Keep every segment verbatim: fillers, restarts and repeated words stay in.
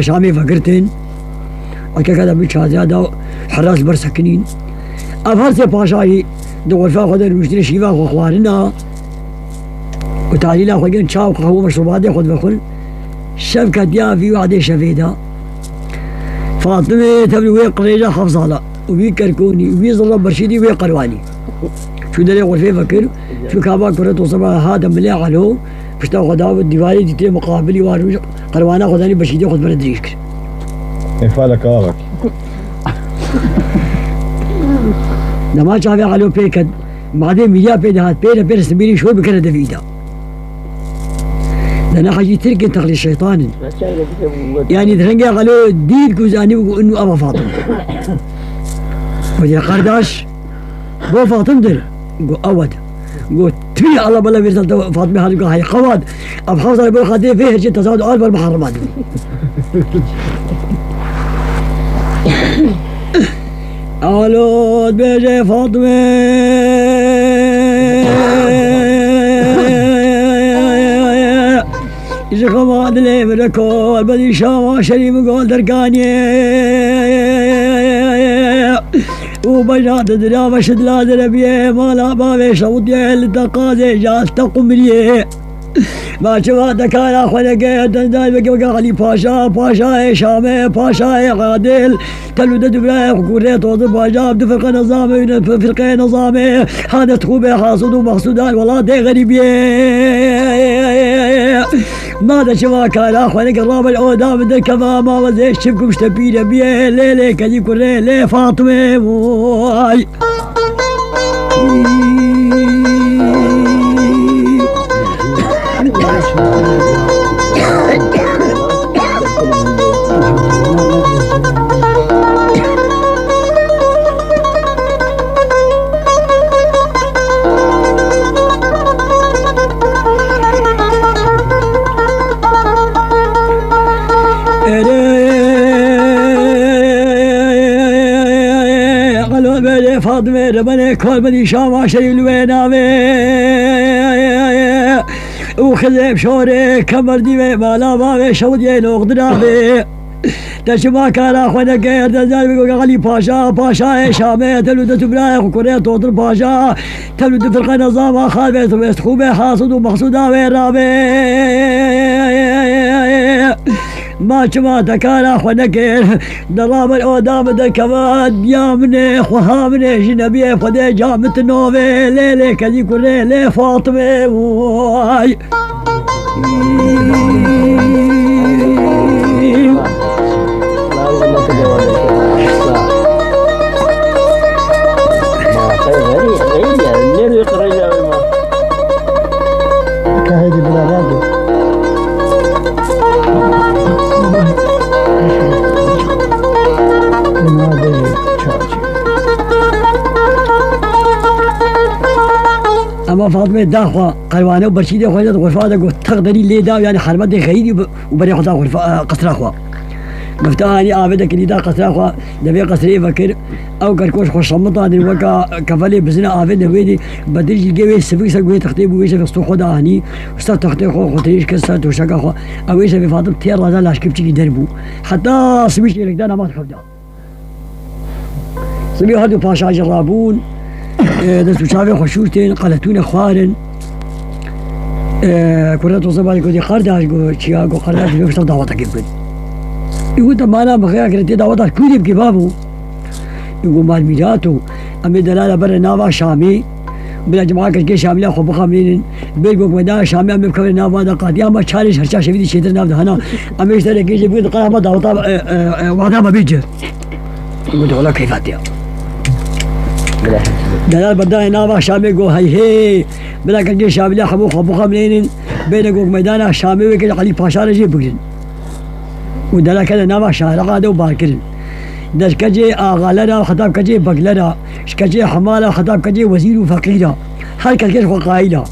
Şamê vegirtin. Ekeke de min çadira da, heras ber sekinîn. Ev her sê paşayî di xurfa xwe de rûştine şîva xwe xwarina. Û tahlîla xwe kirin, çaw qehwe meşrûbatê xwe divexwin. Şev ketiya vî wehdê şevê de. Fatimê tevlî wê qirêja heft sala û wî kerkonî û wî zilla berşîdî wê qerwanî. Çû derê xurfê vekir, çû kaba kure toseba hate milê Elo, pişta xwe da dîwarê dîtirê muqabilî war û qerwana xwe danî berşîdê xwe bere dirêj kir. Êfale kawak. Dema çavê Elo pê ket, madê mîriya pê dihat, pê re pê re simbîrî şor bikere devî da. Dene hecî tirkên texlî şeytan in. Yanî di rengê Elo dît ku zanî ku inu ava Fatim. Gotiye, "Kardeş, bo Fatimdir." Go, "Evet." Go, "Tüy Allah bela verirsen de Fatim'e hadi go hay kavat. Ab Hafsa bu hadi ve her şey tezad al bar muharramat." Alo, bêje Fatime. Ji xema dilê min re kol, bedî şama şerî min gol derkaniye. Û beja te dira ve şidla derebiye, mala bavê şewtiye, li te qazê ja te qumriye. Ma çima te kara xwe neke, te dayê weke weke Elî Paşa, Paşayê Şamê, Paşayê Adil, te lu de du birayê xwe kurê tozin paşa, du firqe nizamê, du firqe nizamê, hadet xûbê hasûd û mexsûdan welatê xerîbiyê. Ma te çima kara xwe neke, rabe oda min derkeva, ma ve zêş çim kum işte pîre biyê, lê lê kedî kurê, lê Fatmê vay. Erê, qelo bêrê Fatmê, rebenê kol bidî şama şerî li wê navê. Û xizê şorê kemer dîvê mala bavê şewdiyê nox dinavê. Te çima kara xwe neke, te zar bi Elî Paşa, Paşayê Şamê, te lu de tu birayê xwe kurê totir paşa, te lu de firqe nezama xalbê tu west xûbê hasûd û mexsûda wê rabê. Ma çima te kara xwe nekir? Dela min oda min derkeva, diya min ê, xweha min ê, jinebiyê Xwedê ca min ti novê, lê lê kedî kurê, lê Fatime, way. Kahedi bila rago. Ama Fatime daxwa qerwane û berçîdê xwe de xurfa de got, teq derî lê da, yani hermetê xeyîdî û berê xwe da xurfa, e, qisra xwe. Mifta anî avê de kilîda qesra xwe, devê qesrê vekir, ew kerkoş xwe şemitandin weka kefelê bizina avê de wê dî, Bedir jî gê wê sivik ser guhê textê bû, wê şevê stû xwe de anî, ser textê xwe xwe tirêj kir ser toşeka xwe. Ew wê şevê Fatim tê raza laşkê biçikî derbû. Heta sibî çêlekdan hema xev da. Sibî her du paşa jî rabûn, e, dest û çavê xwe şûştên, qeletûne xwarin. E, kurê toze bari gotî, "Qardaş," got, "çiya?" Got, "Qardaş, divê pişta dawetekê bikin." Ê got, "Te mana min xeya kire, tê daweta kû dê bikî babo?" Ê got, "Mal mîrato, em ê delala bere nava Şamê, bila cima Kirkê Şamîla xwe bixemlênin, bêr got, meydana Şamê em ê bikevin nava de qatiya, ama çarê ji herça şevî dî çêtir nav de hena, em ê ji te re kê jê bikin, diqala hema daweta, e, e, e, wada me bêce." Got, "Wela keyfa te ya." Delal berdayê nava Şamê got, "Hey hey, bila Kirkê Şamîla hemû xwe bixemlênin, bêne got meydana Şamê wê kê Elî Paşa re jê bigirin." Û delal kete nava şareqa de û bar kirin. Dest kecê axalera, xetab kecê beglera, ji kecê hemala, xetab kecê wezîr û feqîra. Her kes kê ji xwe qayîla.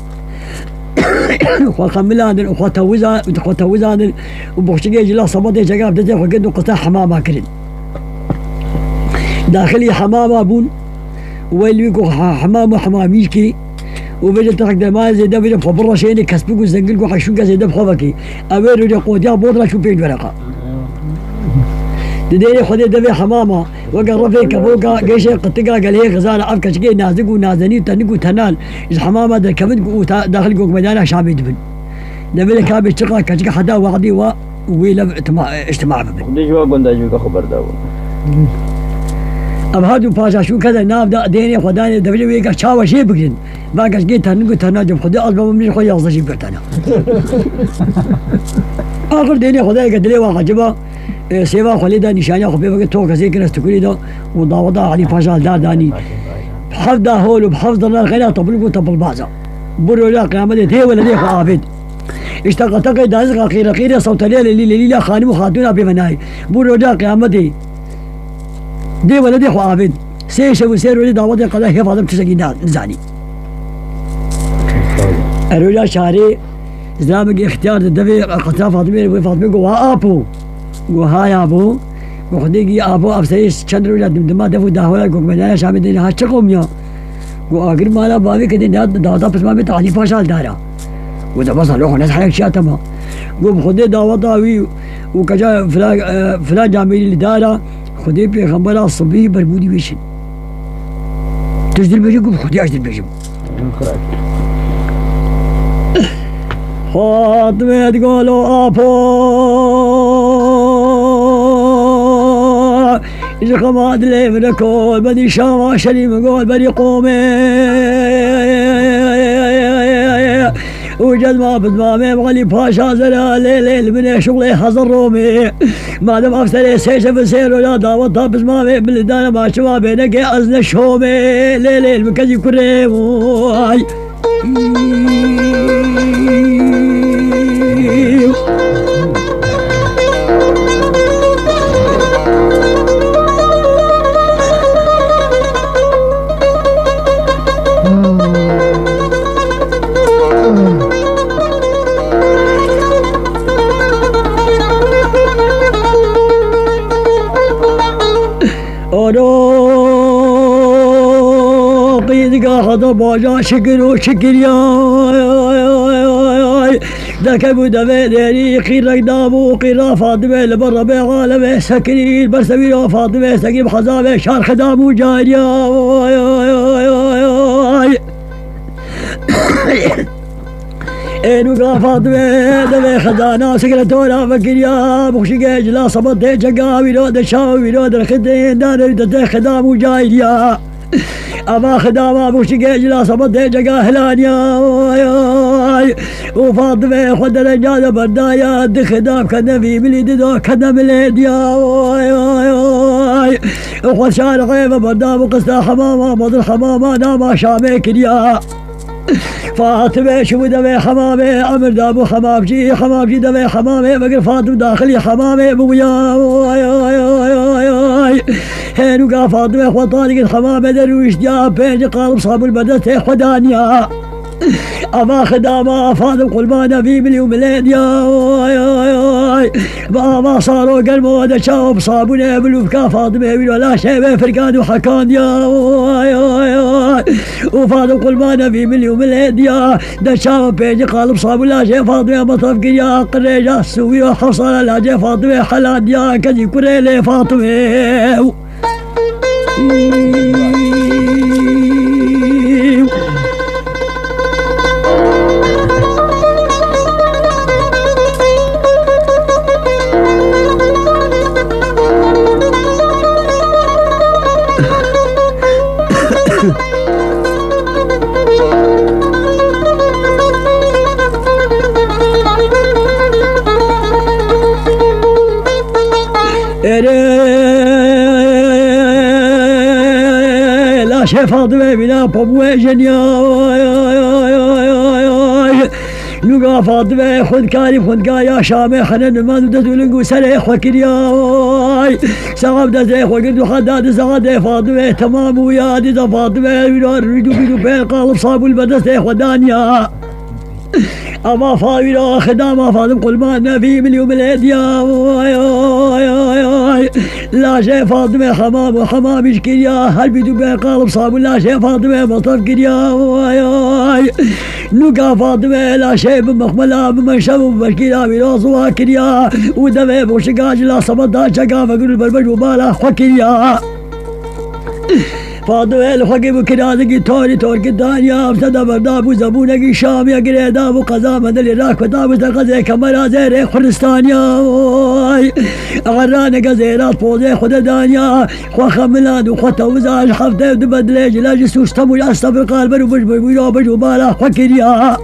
Xwe xemilandin û xwe tewizan-, xwe tewizandin û boxçikê cila sebetê çeka bi destê xwe girt û qista hemama kirin. Daxilî hemama bûn, wê li wî ku he-, hemam û hemamîşkî û vêce tehek dermanê zêde vêce xwe bireşênê, kespik û zengil ku heyşûnke zêde bi xwe vekê. Ew ê rûnê qotiya bodra çû pênc wereqa. Di dêrê Xwedê devê hemama, weke refê kevoka, geşê qitiga gelhê xizana, ev keçikê nazik û nazenî û tenik û tenal, ji hemama derkevin ku û ta daxil gokmedana Şamê dibin. Devilê kabê çiqa keçik heta wextî wa wî lev tima-, îctima bibin. Xwedê ji wa gunda ji wî xwe berdabû. Ev her du paşa şûn kete nav da dêrê Xwedanê devilê wê ke çawa jê bigirin. Va keçikê tenik û tenal cem Xwedê az baba min ji xwe yazde jî bigirtana. Axir dêrê Xwedayê ke dilê wa eciba, e, sêva xwe lê da, nîşaniya xwe pê veke, to kesê kire stikurî da û daweta Elî Paşa li dar danî. Bi hevda hol û bi hevda nar xeyra tepil ku tepilbaza. Bi roja qiyametê tê weledê xwe avêt. Îşte qeteqê dayizqa qîre qîre sewtelê lelî lelî la xanim û xatûna pê venayê. Bi roja qiyametê dê weledê xwe avêt. Sê şev û sê rojê dawetê qeda hê Fatim tiştekî na-, nizanî. E, roja çarê zilamekî îxtiyar di devê qesra Fatimê re bû. Fatimê got, "Ha apo." Got, "Ha ya bo." Got, "Xwedê gî apo, ev serê çend roja dimdima dev û dahwera gokmedana Şamê dêne ha çi qewmiya?" Got, "Agir mala bavê ke dê ne daweta pismamê te Elî Paşa li dara." Got, "De basa lo xwe ne herek çiya tema." Got, "Bi Xwedê daweta wî û keca fila-, e, filan camêrî li dara, Xwedê pêxembera sibî bermûdî wê çin." Tu ji dilbêjî ku bi Xwedê ez dilbêjim. Fatime digolo apo. Ji xema dilê min kol, bedî şama şerî min gol, berî qomê. Û cedma bizmamê Elî Paşa zera lê lê li binê şuxlê hazir romê. Madem ev serê sê şev sê roja daweta bizmamê bilidane ma çima bêneke ez ne şomê. Lê lê li min kezî kurê vay. Oro qîzga hada baja şikir û şikiriyay. Dekebû devê derî qîrek dabû, qîra Fatime li ber Rebê alemê sekirî, li ber sewîra Fatime sekirî bi hezabê şar xedam û cariya. Ê nûka Fatime devê xedana sekretora vekiriya, bixşîgê cila sebetê çeka wîro de çaw wîro derxitê dare de te xedam û cariya. Ava xidama bûştike cila saba tê cega hilaniya. Oy, oy. Û Fatime xwe dereca de berdaya, di xidam kene vî milî dido kene milê diya. Oy, oy, oy. Xwe şarixê ve berda bû qista hemama, mezin hemama nama Şamê kiriya. Fatime çûbû devê hemamê, emir dabû hemamcî, hemamcî devê hemamê, vekir Fatim daxilî hemamê bûya. Oy, oy, oy, oy, oy. Hênûka Fatime xwe tarî kir hemamê de rûştiya, pêncî qalib sabûn ber destê xwe daniya. Ava xidama Fatim qulmana vî milî û milê diya. Oy, oy, oy. Bi ava saro germo de çawa bi sabûnê bilûvka Fatime wî laşê wê firkan û hekandiya. Oy, oy, oy. Û Fadim qulmane vî milî û milê diya. De çawa pêncî qalib sabûn lajê Fatime metaf kiriya. Qirêja sûwî û hewsala lajê Fatime helandiya. Kezî kurê lê Fatime. Erê, laşê Fatime bîna pabûyê jeniya. Oy, oy, oy. Nûka Fatime xwendkarî xwendkariya Şamê hene niman û dest û ling û serê xwe kiriya. Oy. Saxab destê xwe girt û heta di saxetê Fatime temam bûya. Dîsa Fatime wîra rûdû bîdû pê qalib sabûn ber destê xwe daniya. Ava fawîra xidama Fadim qulmane vî milî û milê diya. Oy, oy, oy, oy. Laşê Fatime hemam û hemamîş kiriya. Her bîdû bê qalib sabûn laşê Fatime metaf kiriya. Oy, oy. Nûka Fatime laşê bi mexmela, bi menşev û bi beşkîra wî roz wa kiriya û devê boşika ji la sebeda çeka vegir û berbej û bala xwe kiriya. Fatime li xwe kê bû kirazikî torî torkî daniya, em seda berda bû zebûnekî şamiya girêda bû qeza medilî rakota bû ser qezê kemera zêrê Xuristaniya. Oy! Egeraneke zêrat pozê xwe de daniya. Xwe xemiland û xwe tewiza ji heftê û du bedilê ji lej û sûstem û estebirqal ber û bij bi wîra bij û bala xwe kiriya.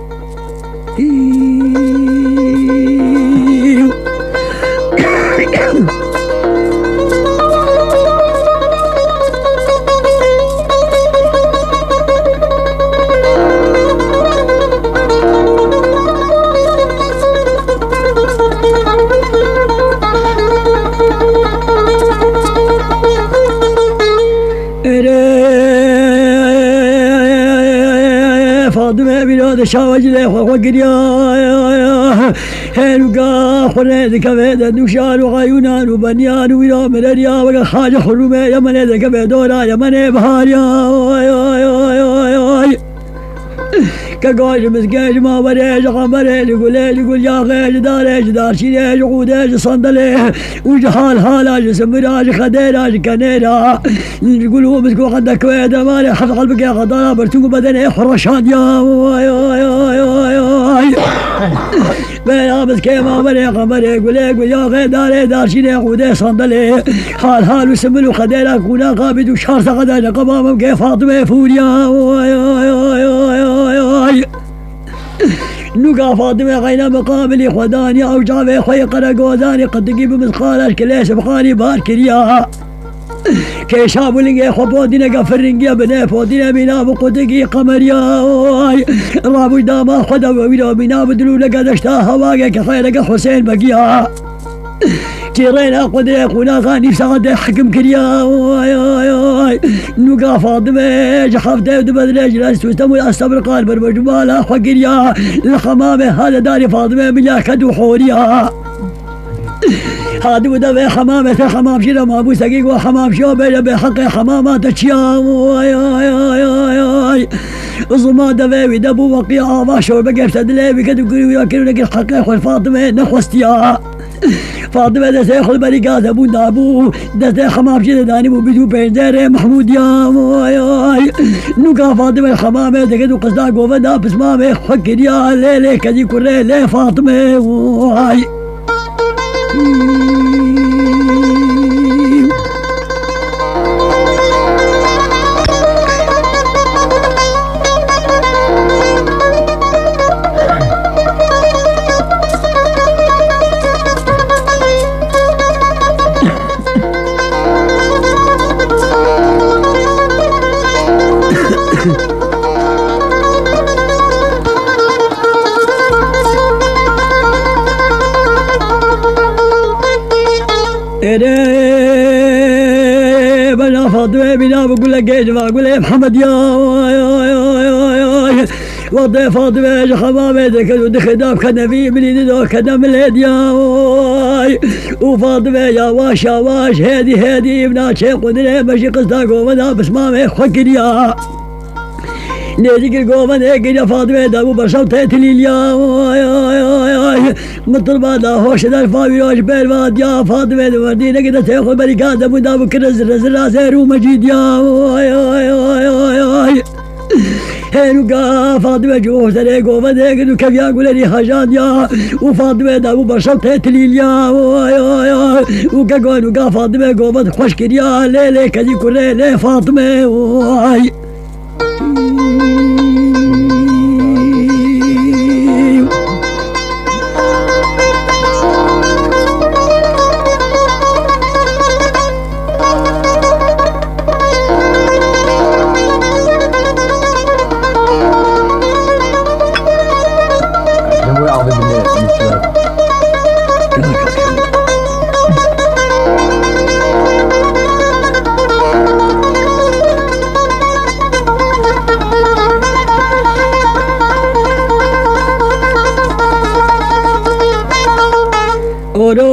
Erê, Fatime bîra de şawe cilê xwe xwe kiriya. Hêrûka xwe rê dikeve de nûşan û xeyûnan û beniyan û wîra mireriya weke xace xurûmê Yemenê dikeve dora Yemenê bihariya. Oy, oy, oy, oy, oy. Keko ji miskê, ji mawerê, ji qemerê, ji gulê, ji gulyaxê, ji darê, ji darçînê, ji qûdê, ji sandelê û ji hal hala, ji simira, ji xedêra, ji kenêra, ji gul û misk û xendek wê demarê heft helbikê xedara bertûk û bedenê xwe reşandiya. Oy, oy, oy, oy, oy. Bêra miskê, mawerê, qemerê, gulê, gulyaxê, darê, darçînê, qûdê, sandelê, hal hal û simil û xedêra kûna qabît û çar seqeda ji qeba mimkê Fatime fûriya. Oy, oy, oy, oy, oy, oy. Nûka Fatime xeyna miqabilî xwe daniya û çavê xwe yê qeregozanî qitikî bi misqala ji kilê sibxanî bar kiriya. Kêşa bû lingê xwe podîneke firingiya binê podîne mîna bi qutikî qemeriya. Oy! Rabû dama xwe de we wîra mîna bi dilûleke deşta hewageke xeyreke Husên Begiya. Çîrêna qudrê qûnaxa nîv saetê hekim kiriya. Oy, oy, oy! Nûka Fatime ji heftê û du bedilê ji lej sûstem û estebirqal ber bi cumala xwe kiriya. Li xemamê hale darê Fatime milyaket û horiya. Hatibû devê hemamê te xemamşî re mabû sekî got, "Hemamşî o bêje bê heqê hemama te çiya?" Ay, ay, ay, ay, ay. Zima devê wî de bû weqî ava şor bigefte dilê wî ket û kir wî ya kir û nekir heqê xwe Fatime nexwestiya. Fatime destê xwe li berî gazebûn dabû, destê hemamşî de danîbû bîst û pênc derê Mehmûdiya. Ay, ay. Nûka Fatime xemamê diket û qizda govenda pismamê xwe kiriya. Lê, lê, kezî kurê, lê Fatime. Ay. Êrê, bela Fatime bîna bi gulekê civa gulê Mihemed ya. Ay, ay, ay, ay, ay. Wextê Fatime ji xemamê diket û dixida bi kenevî, milî dido kene milê diya. Ay. Û Fatime yawaş yawaş, hêdî hêdî, bi naçê qudrê me jî qista govenda pismamê xwe kiriya. Nêzîkir govendê kiriya Fatime de bû berşew tê tilîliya. Ay, ay, ay, ay. Mitirba da hoş der fawiroş bervadiya Fatime de werdî nekide tê xwe berîka de bû da bû kire zirre zirra zêr û mecîdiya. Ay, ay, ay, ay, ay. Hênûka Fatime cû serê govendê kir û keviya gulerî hejandiya û Fatime da bû berşew tê tilîliya. Ay, ay, ay. Û ke gonûka Fatime govend xweş kiriya, lê, lê, kezî kurê, lê Fatime. Ay. Oro,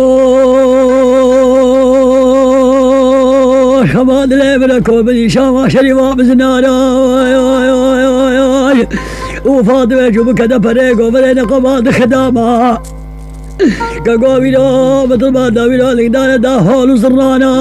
şema dilê min e, ko min îşa ma şerî ma bizinara. Ay, ay, ay, ay, ay. Û Fatime çû bikete perê govere ne qoma dixidama. Ke govîro bitirma dawîro lingdane da hol û zirrana.